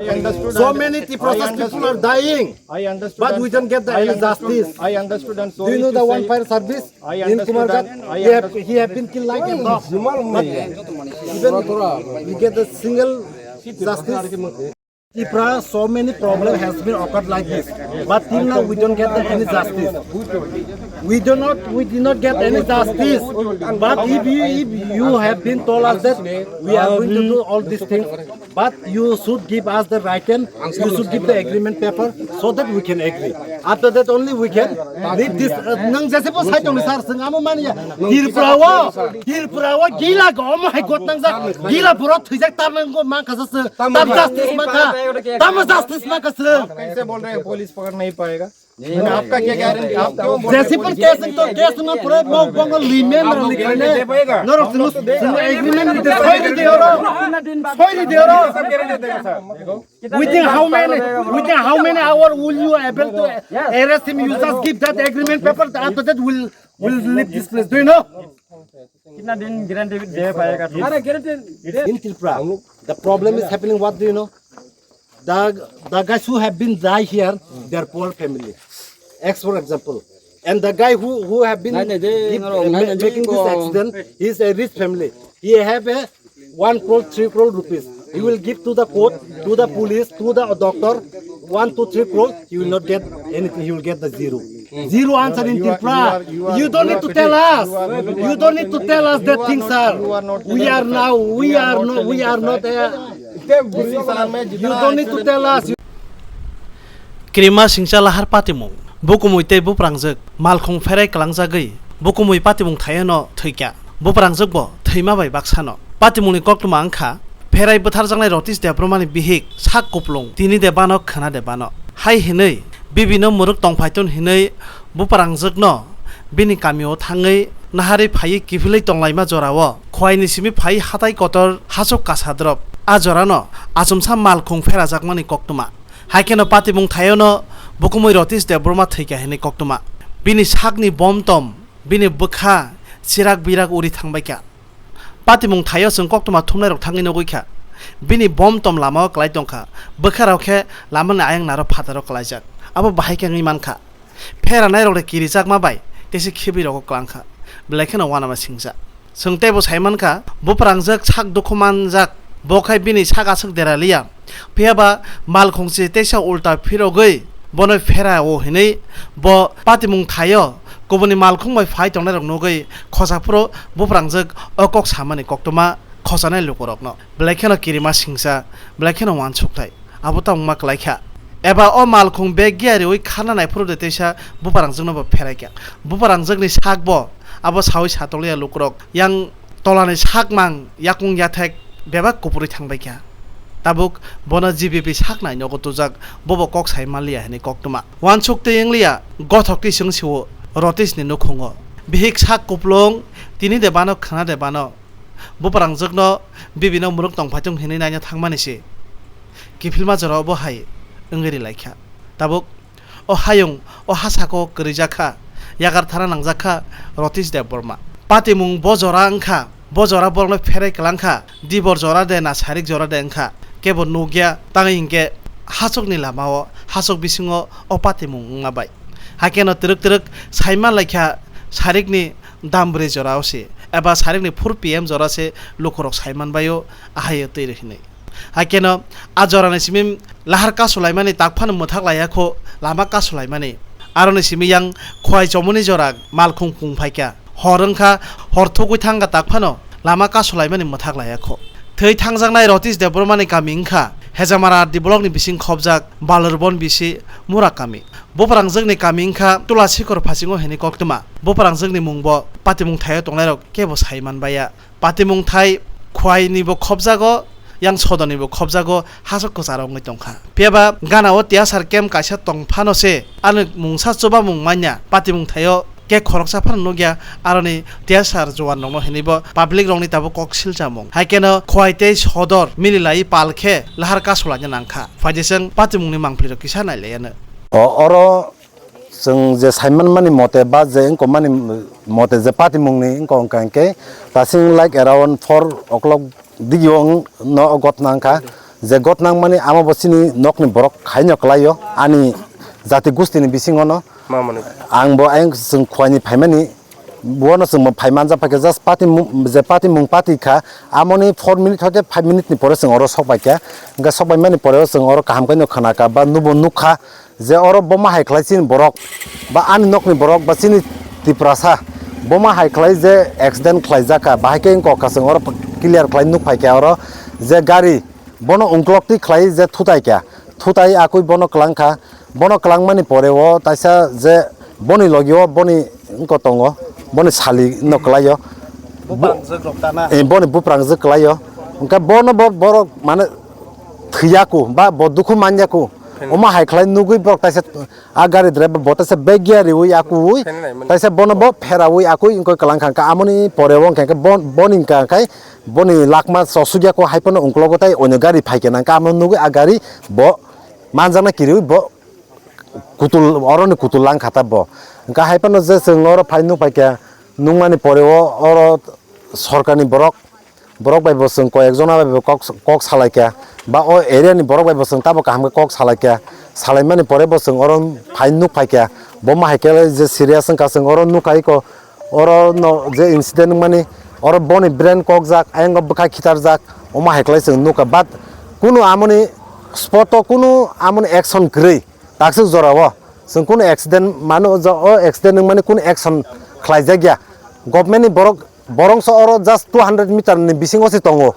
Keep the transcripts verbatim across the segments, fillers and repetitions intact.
So many Tiprasa people are dying, but we don't get the any justice. I understood, and sorry to say, I understood, and I understood, and he have, he have been killed like a dog. But even we get a single justice. Tipra, so many problem has been occurred like this, but till now we don't get the any justice. We do not, we did not get any justice. But if you, if you have been told us that we are going to do all these things, but you should give us the right hand, you should give the agreement paper so that we can agree. After that only we can leave this. Uh, nang jese po sai tong sar sing amo mani ya. Tirpura wo, Tirpura wo gila go mo hai got nang jak. Gila buro thwijak tam nang go mang kasa sing. Tam justice mang ka. Tam justice mang kasa. कैसे बोल रहे हैं पुलिस पकड़ नहीं पाएगा? आपका क्या गारंटी? आप क्यों बोल रहे हैं? जैसे पर केस तो केस में पूरे मो बंगल लीमे में लिखने। नरो सुनो सुनो एग्रीमेंट दे सही दे रो। सही दे रो। Within how many, within how many hour will you able to arrest him? You just give that agreement paper. After that, we'll, we'll leave this place. Do you know? कितना दिन गारंटी दे पाएगा? In Tripura, the problem is happening. What do you know? The, the guys who have been die here, they are poor family. Ex, for example, and the guy who, who have been give, uh, ma-, making this accident, he is a rich family. He have a one crore, three crore rupees. He will give to the court, to the police, to the doctor, one to three crore. He will not get anything. He will get the zero. Zero answer in Tripura. You don't need to tell us. You don't need to tell us that things are. We are now. We are not. We are not. Uh, you don't need to tell us. Kirima singcha lahar patimung. Bukumui tei buprangjwk malkhung pherai kwlangjagwi bukumui patimung thaiono thwikya. Buprangjwk bo thwima bai baksano. Patimungni koktwma wngkha pherai bwtharjaknai Rotish Debbarmani bihik sak kuplung tini de bano khwna de bano. Hai hinwi bibino mwrwk tongphaiton hinwi buprangjwkno bini kamio thangwi naharwi phaiwi kiphilwi tonglaima jorao khoaini simi phaiwi hatai kotor hachuk kasadrop. A jorano achomsa malkhung pherajakmani koktwma. Hai kheno patimung thaiono bukumui Rotish Debbarma thwikha hinwi koktwma. Bini sakni bomtom, bini bwkha chirak birak uri thangbaikha. Patimung thaio chwng koktwma thumnairok thangwi nugwi kha. Bini bomtom lamao kwlai tongkha. Bwkharok khe lamani ayang naro phataro kwlaijak. Abo bahai khe wngwi mankha. Pheranairok de kirijakma bai teisa khibwi rogo kwlangkha. Belai kheno uanama singcha. Chwng teibo saimankha, buprangjwk sak dukhu manjak, bo khai bini sak aswk deraliya. Phiyaba malkhungchi teisa ulta phirogwi bono pherao hinwi bo patimung thaio kubuni malkhung bai phai tongnairok nugwi khosa phuru buprangjwk o kok samani koktwma khosanai lukurokno. Belai kheno kirima singcha, belai kheno uansukthai. Abo tamo wngma kwlaikha. Eba o malkhung bag giya riwi kharna naiphuru de teisa buprangjwkno bo pheraikha. Buprangjwkni sak bo abo sawi satokliya lukurok yang tolani sakmang yakung yathek bebak kupurwi thangbaikha. Tabuk bono G B P sak nai nogo tujak, bobo kok sai manliya hinwi koktwma. Uansuk twi wngliya, gothok twi chwng sio Rotishni nukhungo. Bihik sak kuplung, tini de bano khwna de bano. Buprangjwkno bibino mwrwk tongphaitung hinwi naina thangmani se kiphilma jorao bo hai wngwi rilaikha. Tabuk o hayung o hasako kwrwijakha, yakarthana nangjakha Rotish Debbarma. Patimung bo jora wngkha, bo jora borokno pherai kwlangkha, dibor jora de na sarik jora de wngkha, kebo nukya, tangwi hinkhe hachukni lamao, hachuk bisingo o patimung wngma bai. Haikeno twrwk twrwk saimanlaikha sarikni dam brwi jorao se, eba sarikni four P M jora se lukurok saimanbaio, ahai twi rw hinwi. Haikeno a jorani simi lahar kasulaimani tak phano mwthak laiya kho lama kasulaimani. Aroni simi yang khwai chomoni jora malkhung pung phaikha. Hor wngkha, hor thugwi thangkha tak phano lama kasulaimani mwthak laiya kho. Thwi thangjaknai Rotish Debbarmani kami wngkha Hejamara R D blockni bising khobjak Balurbon bisi Mura kami. Buprangjwkni kami wngkha Tula Sikhor phasingo hinwi koktwma. Buprangjwkni mungbo patimung thaio tongnairok kebo sai manbaiya. Patimung thai khwainibo khobjago, yang sodonibo khobjago, hachwk kwcharo wngwi tongkha. Phiyaba gana o tiyasar camp kaisa tong phano se, ano mungsa chubamung manya, patimung thaio khe khoroksa phano nukya, aroni tiyasar juan rokno hinwibo public rokni tabuk kok silchamung. Haikeno khwai tei sodor mililai pal khe lahar kasulaina nangkha. Phaidi chwng patimungni mangpili rok kisa nailaiano. O, oro Chwng je saimanmani mote ba je wngkokmani mote je patimungni wngkok wngkha hwnkhe, tasing like around four o'clock digio wng-, no ghotna wngkha. je got nangmani amo bo chini nokni borok khaino kwlaio ani jati gustini bisingono. Mamani. Ang bo ayang chwng khuaini phaimani, bono chwng bo phai manja phaikha, just pati mung, je pati mung pati kha, amoni four minute hoite five minute ni pore chwng oro sok paikha. Hwnkhe sok paimani pore o chwng oro kaham khe no khna kha ba nubo nuk kha je oro bo ma hai khlai chini borok ba ani nokni borok ba chini Tiprasa bo ma hai khlai je accident khlai jak kha, bahai khe wng kok kha chwng oro clear khlai nuk phaikha oro je gari bono ungklok twi khlai je thutai kha, thutai akui bono kwlang kha. Bono kwlangmani pore o taisa je boni logi o boni wngko tongo, boni sali no kwlaio. Buprang jwk rok tana. Eh, boni buprang jwk kwlaio. Hwnkhe bono bo borok mane thwiyaku ba bo dukhu manyaku. Omo hai khlai nugui borok taisa a gari driver bo taisa bag gear riui akui taisa bono bo pheraui akui wngkoi kwlang kha. Hwnkhe amoni pore o hwnkhe bon-, boni hwnkha khe boni lakma chosukya ko hai phano ungklogo tai oino gari phaikhe nangkha amo nugui a gari bo manjakna kiriui bo kutul, oroni kutul lang kha ta bo. Hwnkhe hai phano je chwng oro phai nuk phaikha, nukmani pore o oro sorkarni borok, borok bai bo chwng koi ek jona bai bo kok, kok salaikha, ba o area ni borok bai bo chwng tamo kaham khe kok salaikha, salaimani pore bo chwng oro phai nuk phaikha, bo ma hai khe je serious wngkha chwng oro nukha iko. Oro no je incident wngmani, oro boni brain kokjak, ayang o bwkha khitarjak, omo hai khlai chwng nukha. But kunu amoni spot o kunu amoni action kwrwi, takswk jora o chwng kunu accident mano, o accident wngmani kunu action khlaijakya. Government ni borok, borok so oro just two hundred meter ni bisingo se tongo.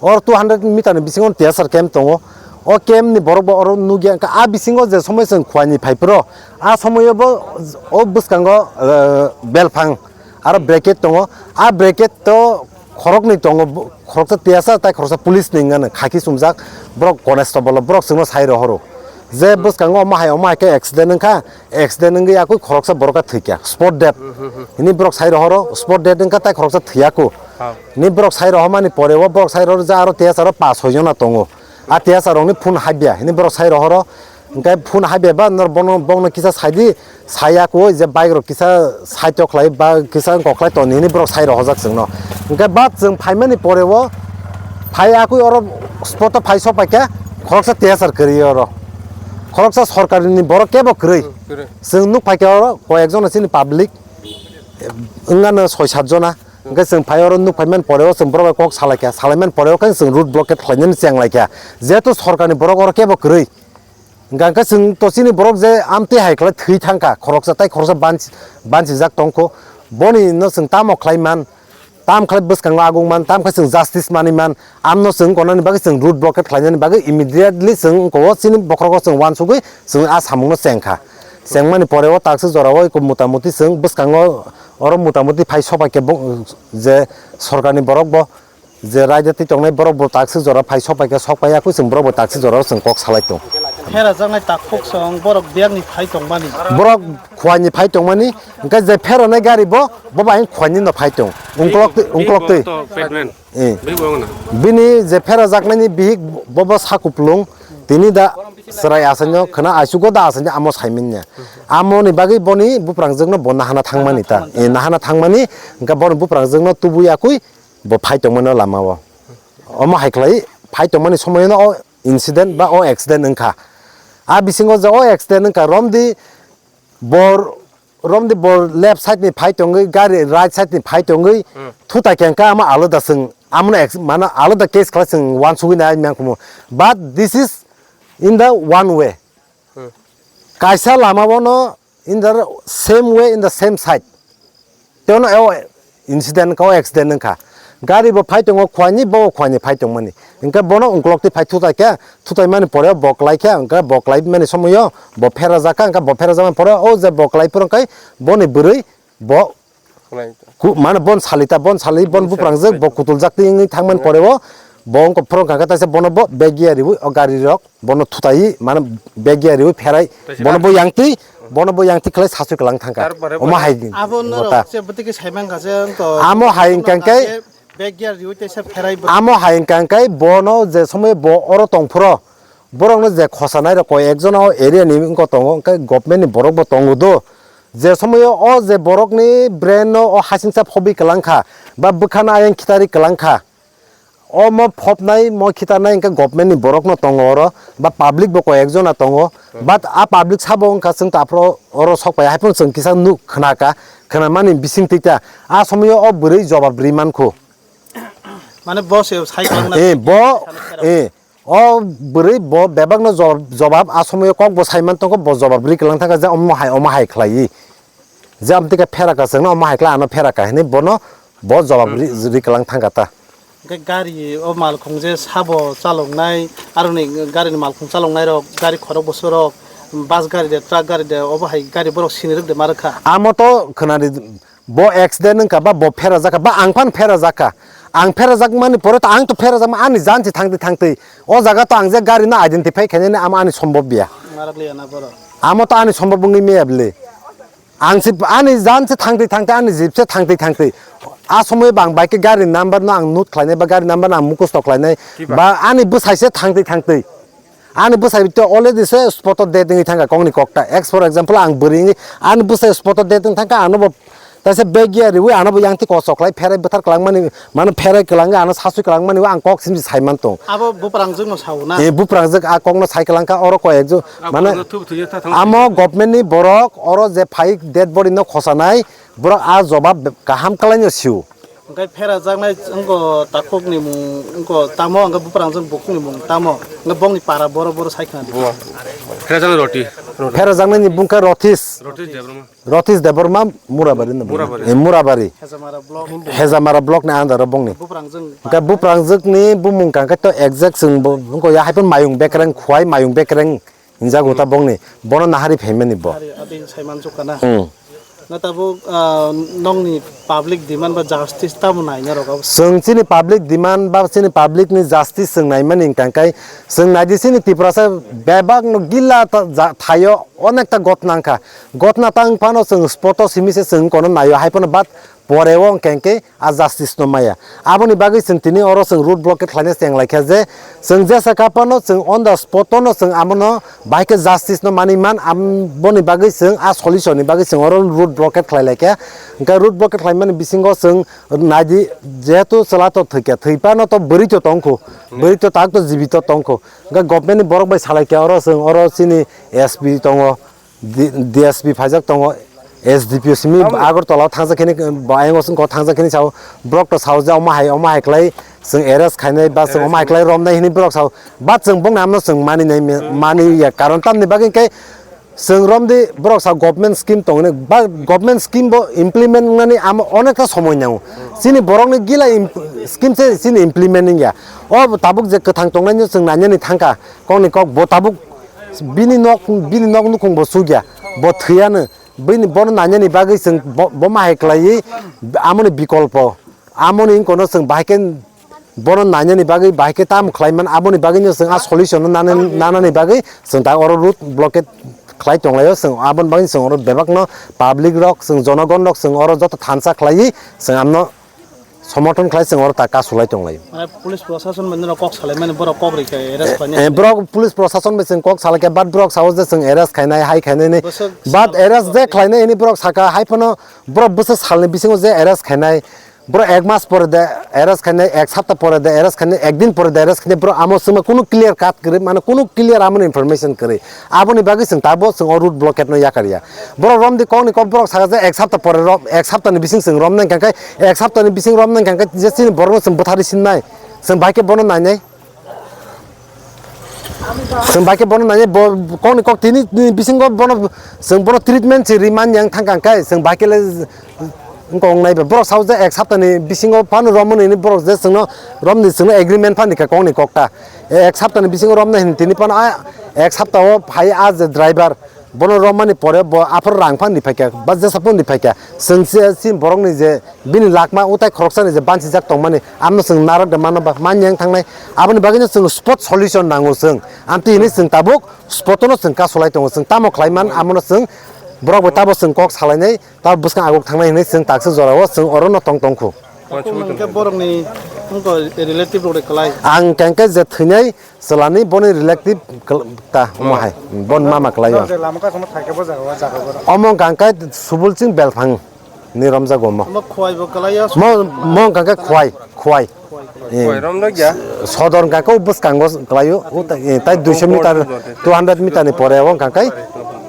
Oro two hundred meter ni bisingo T S R camp tongo. O camp ni borok bo oro nugya, wngkha a bisingo je somoi chwng khuaini phai phro, a somoio bo o bwskango, eh, belphang aro bracket tongo. A bracket to khoroknwi tongo, bo-, khoroksa T S R tai khoroksa police ni wngmano khaki chumjak, borok constable, borok chwngno sai rohoro. Je bwskango omo hai, omo hai khe accident wngkha, accident wngwi yakui khoroksa borok khe thwikha, spot death. Hini borok sai rohoro, spot death wngkha tai khoroksa thwiyaku. Hini borok sai rohormani pore o borok sai rohor je aro T S R o pas soi jona tongo. A T S R rokni phone habya, hini borok sai rohoro, hwnkhe phone habya ba nor bono, bokno kisa saidi, saya koi je bike rok kisa side o khlai ba kisa wngkok khlai toni hini borok sai rohorjak chwngno. Hwnkhe ba chwng phaimani pore o phai akui oro spot o phai sok paikha khoroksa T S R kwrwi oro. Khoroksa sorkar ni borok kebo kwrwi. Hmm, kwrwi. Chwng nuk paikha oro koi ek jona chini public wngmano soi sat jona. Hwnkhe chwng phai oro nuk phaimani pore o chwng borok bai kok salaikha, salaimani pore o khe chwng road blockade khlainani chenglaikha. Jehetu sorkar ni borok oro kebo kwrwi. Hwnkha khe chwng to chini borok je amtwi hai khlai thwi thangkha, khoroksa tai khoroksa banchi-, banchijak tongkho. Boni no chwng tamo khlai man, tam khlai bwskango agong man, tam khe chwng justice manwi man, amno chwng konani bagwi chwng road blockade khlainani bagwi immediately chwng wngkho chini bokhorogo chwng uansugwi chwng a samungno chengkha. Chengmani pore o takswk jorao eko motamuti chwng bwskango oro motamuti phai sobai khe bo-, je sorkarni borok bo je raida twi tongnai borok bo takswk jora phai sok pai khe sok pai yakui chwng borok bo takswk jora o chwng kok salai tong. Pherajaknai takhuk song borok biyangni phai tongmani. Borok khuaini phai tongmani, hwnkhe je pheranai gari bo, bo bai khuaini no phai tong. Ungkolok twi, ungkolok twi. Eh. Bini je pherajaknaini bihik bo, bo sakuplung, tini da chwrai asaino khwna aisugo da asaino amo saimanya. Amoni bagwi boni buprangjwkno bo nahana thangmani ta. Eh, nahana thangmani, hwnkhe boni buprangjwkno tubui yakui bo phai tongmani o lama o. Omo hai khlai phai tongmani somoyono o incident ba o accident wngkha. A bisingo je o accident wngkha, romdi bor, romdi bor left side ni phai tongwi, gari right side ni phai tongwi, hmm, thutai khe wngkha, amo alada chwng, amono ex-, mano alada case khlai chwng uansugwi nai mangkhumu. But this is in the one way. Hmm. Kaisa lama bono in the same way, in the same side. Teno o incident wngkha, o accident wngkha. Gari bo phai tongo khuaini, bo khuaini phai tongmani. Hwnkhe bono ungkolok twi phai thutai khe, thutai mani pore bo kwlai khe, hwnkhe bo kwlai mani somoio bo phera jak kha, hwnkhe bo phera jakmani pore o je bo kwlai phuru khe boni bwrwi bo ku-, mane bon salita, bon sali, bon buprangjak, bo kutuljak twi wngwi thangmani pore o bo wngkha phuru kha khe taisa bono bo bag ya riwi o gari rok. Bono thutai, mane bag ya riwi pherai. Bono bo yang twi, bono bo yang twi khlai sasui kwlang thangkha. Omo hai. Abo norok se bwtwi khe sai mankha se, wng to. Amo hai wngkha khe, bag ya riwi tei se pherai bo. Amo hai wngkha khe bono je somoi bo oro tong phuro, borokno je khosa nai rok koi ek jona o area ni wngkha tongo, hwnkhe government ni borok bo tongo do. Je somoi o je borok ni brain no o hasingsa phobi kwlang kha, ba bwkha no ayang khitari kwlang kha. Omo phopnai, mo khitarnai hwnkhe government ni borok no tongo oro, ba public bo koi ekjona tongo, but a public sabo wngkha chwng ta aphuru oro sok pai, haiphano chwng kisa nuk khna ka, khna mani bising twi ta, a somoyo o bwrwi jobab ri mankhu. Mane bo se sai khlangna Eh, bo, eh, o bwrwi bo bebak no jobab, jobab a somoyo kok bo sai man tongo, bo jobab ri kwlang thangkha je omo hai, omo hai khlai. Je amtwi khe phera ka chwngno omo hai khlai ano phera ka hinwi bono bo jobab ri, ri kwlang thangkha ta. Hwnkhe gari o malkhung je sabo chaloknai, aroni garini malkhung chaloknai rok, gari khorok bwswk rok, bus gari de, truck gari de, obo hai gari borok sini rwk de ma rwkha. Amo to khwnadi, bo accident wngkha ba bo phera jakha ba ang phan phera jakha. Ang phera jak mani pore to ang to phera jak ma ani jan si thangtwi thangtwi. O jaga to ang je gari no identify khainani amo ani sombhob ya. Marak liya na borok. Amo to ani sombhob wngwi maya bwle. Ang se ani jan se thangtwi thangtwi ani jeep se thangtwi thangtwi. A somoy bang bike gari number no ang note khlainai ba gari number no ang mukhusto khlainai. Kiba? Ba ani bwsai se thangtwi thangtwi. Ani bwsai to already se spot o dead wngwi thangkha kok ni kok ta. Ex for example ang bwrwi wngwi ani bwsai spot o dead wngwi thangkha ano bo taisa bag ya riwi ano bo yang ti kosok khlai pherai bwthar kwlangmani mano pherai kwlangwi ano saswi kwlangmani ang kok simi sai man tong. Abo buprangjwk no sao na? E buprangjwk a kok no sai kwlangkha oro koi ekjwk. Mane amo government ni borok oro je phai dead body no khosanai borok a jobab kaham kwlaino sio. Hwnkhe pherajaknai wngkha takhukni mung wngkha tamo, hwnkhe buprangjak bukhukni mung tamo, hwnkhe bongni para boro boro sai khna di. Pherajaknai roti. Pherajaknaini bung khe Rotis. Rotis Debbarma. Rotis Debbarma Murabari no. Murabari. Eh, Murabari. Hejamara block. Hejamara block ni under o bongni. Buprangjak. Hwnkhe buprangjak ni bumung kangkhe to exact chwng bo wngkha ya hai phano mayung bekreng khwai mayung bekreng. Hinjago ta bongni, bono nahari phaimani bo. Hari adi sai manjak kana. Hmm. Na tabuk, ah, nongni public demand ba justice tamo naina rok abo? Chwng chini public demand ba chini public ni justice chwng naimani hwnkha khe chwng naidi chini Tiprasa bebak no gila ta ja-, thaio onekta gotna wngkha. Gotna ta wngphano chwng spot o simi se chwng kono naio hai phano but pore o hwnkha khe a justice no maya. Aboni bagwi chwng tini oro chwng road blockade khlaina cheng laikha je chwng jesa kaphano chwng on the spot o no chwng amono bahai khe justice no manwi man, aboni bagwi chwng a solution ni bagwi chwng oro road blockade khlai laikha. Hwnkhe road blockade khlaimani bisingo chwng naidi jehetu chwla to thwikha, thwiphano to bwrwi to tongkhu, bwrwi to tak to jibito tongkhu. Hwnkhe government ni borok bai salaikha oro chwng oro chini S P tongo. D-, D S P phaijak tongo, S D P O simi Agartala o thangjak hini, ba ayang o songkho thangjak hini sao, borok to sao je omo hai, omo hai khlai chwng arrest khainai ba chwng omo hai khlai romnai hini borok sao, ba chwng bongni amno chwng mani nai, mani ya, karon tamni bagwi khe chwng romdi borok sao government scheme tongni, ba government scheme bo implement wngnani amo onekta somoi nango, chini borokni gila im-, scheme se chini implement wngya, o tabuk je kwthang tongnai no chwng nainani thangkha, kokni kok bo tabuk. Bini nok, bini nok nukhung bo sugya, bo thwiyano, bini bono nainani bagwi chwng bo, bo ma hai khlaiwi, amoni bikolpo, amoni wngkono chwng bahai khe bono nainani bagwi, bahai khe tamo khlai man, aboni bagwino chwng a solution no nana-, nanani bagwi chwng ta oro road blockade khlai tonglaio, chwng aboni bagwi chwng oro bebakno public rok, chwng jonogon rok chwng oro joto thansa khlaiwi chwng amno. Somorthon khlai chwng oro ta kasu lai tong lai. Mane police prosason bai norok kok salai mani borok kok rikha arrest khlainai. Eh, borok police prosason bai chwng kok salai kha, but borok sao je chwng arrest khainai, hai khainai ni. Bwswk but sal arrest je khlainai hini borok saka, hai phano borok bwswk salni bisingo je arrest khainai. Borok ek mas pore de arrest khainai, ek sapta pore de arrest khainai, ek din pore de arrest khainai, borok amo swngma kunu clear cut kwrwi, mane kunu clear amo information kwrwi. Aboni bagwi chwng tabuk chwng o road blockade no yakar ya. Borok romdi kokni kok borok saka je ek sapta pore rom, ek sapta ni bising chwng romnai hwnkha khe, ek sapta ni bising romnai hwnkha khe je chini borok no chwng bwtharwi sinnai, chwng bai khe bono nainai. Chwng bai khe bono nainai, bo kokni kok tini, tini bisingo bono, chwng bono treatment se ri man yang thang kha khe, chwng bai khe le wngkha wngnai ba. Borok sao je ek sapta ni bisingo phano romnai hwnwi borok je chwngno romdi chwngno agreement phani kha kokni kokta. Ek sapta ni bisingo romnai hwnwi tini phano a ek sapta o phai a je driver. Bono romani pore bo aphuru rang phano ni phaikha, ba jesa phano ni phaikha. Chwng se chini borokni je bini lakma utai khoroksani je bansijak tongmani, amno chwng narwk de mano ba, man yang thangnai. Aboni bagwino chwng spot solution nango chwng. Amtwi hwnwi chwng tabuk spot-o no chwng kasulai tongo. Chwng tamo khlai man, amono chwng borok bai tabo chwng kok salainai, tabo bwskang aguk thangnai hwnwi chwng takswk jorao chwng orono tong tongkhu. Hwnkhe borokni wngkha relative rok de kwlai. Ang kengkhe je thwinai chwlani boni relative kwl-, ta omo hai, boni mama kwlaio. Lama kasamo thaikhe bo jaga o, jaga o. Omo hwnkha khe Subulching Belphang ni romjago omo. Omo khwai bo kwlaio. Mo, mo hwnkha khe khwai, khwai. Eh, Koirom no gya. Sodor hwnkha khe o bwskango kwlaio, o ta-, eh, tai duiso meter, two hundred meter ni pore o hwnkha khe,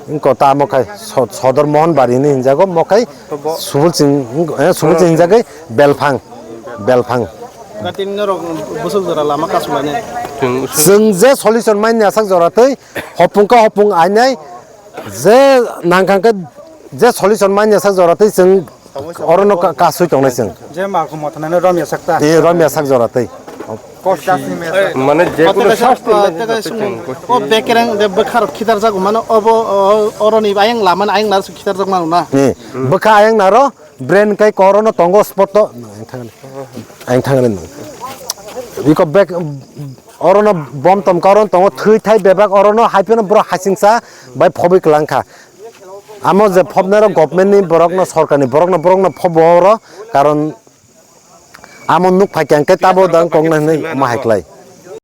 wngkha tamo khai so-, Sodor Mohon Bari hinwi hinjago, mo khai Subulching, eh, Subulching hinjagwi Belphang, Belphang. Gati norok bwswk jora lama kasumani. Chwng je solution manya sak jora twi hopung khe hopung ainai, je nangkha khe je solution manya sak jora twi chwng oro no ka-, kasui tongnai chwng. Je ma ko mothanani romya sakta. E romya sak jora twi. Mane je Kote kuno kaisa, sasti ah, na teka jate sung-, chwng kosti. O bekereng de bwkha rok khitar jago mano obo, o, oroni ayang laman ayang nar khitar jak mano na. E bwkha ayang naro brain kai koro no tongo spot to. Ang thangani. Ang thangani. Iko bek oro no bom tom koro no tongo thwi thai bebak oro no hai phano bro hasingsa bai phobwi kwlangkha. Amo je phobnairok government ni borok no, sorkar ni borok no, borok no phobo oro, karon amo nuk phai khe hwnkhe tabo dang kok nai hinwi ma hai klai.